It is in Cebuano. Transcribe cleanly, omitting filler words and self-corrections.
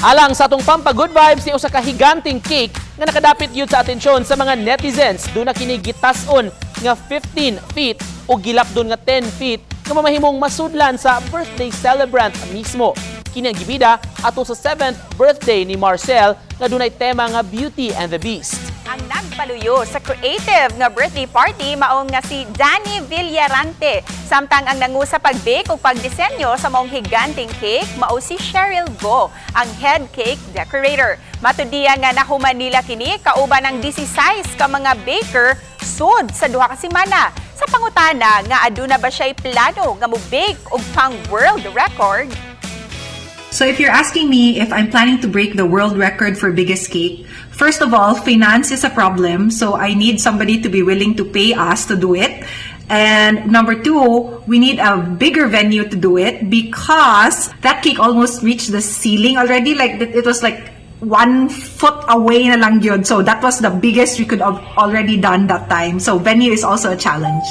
Alang sa atong Pampa Good Vibes ni usa ka higanting cake nga nakadapit gyud sa atensyon sa mga netizens. Duna kini gitas-on nga 15 feet o gilapdon nga 10 feet nga mamahimong masudlan sa birthday celebrant mismo. Kini ang gibida ato sa 7th birthday ni Marcel nga dunay tema nga Beauty and the Beast. Ang nagpaluyo sa creative nga birthday party mao nga si Danny Villarante. Samtang ang nangu sa pag-bake ug pagdisenyo sa maong higanting cake mao si Cheryl Go, ang head cake decorator. Matud diha nga nahuman nila kini kauban ang 16 ka mga baker sud sa 2 ka semana. Sa pangutana nga aduna ba siya'y plano nga mo-bake og pang world record? So if you're asking me if I'm planning to break the world record for biggest cake, first of all, finance is a problem. So I need somebody to be willing to pay us to do it. And number two, we need a bigger venue to do it because that cake almost reached the ceiling already. Like, it was like 1 foot away na lang yun. So that was the biggest we could have already done that time. So venue is also a challenge.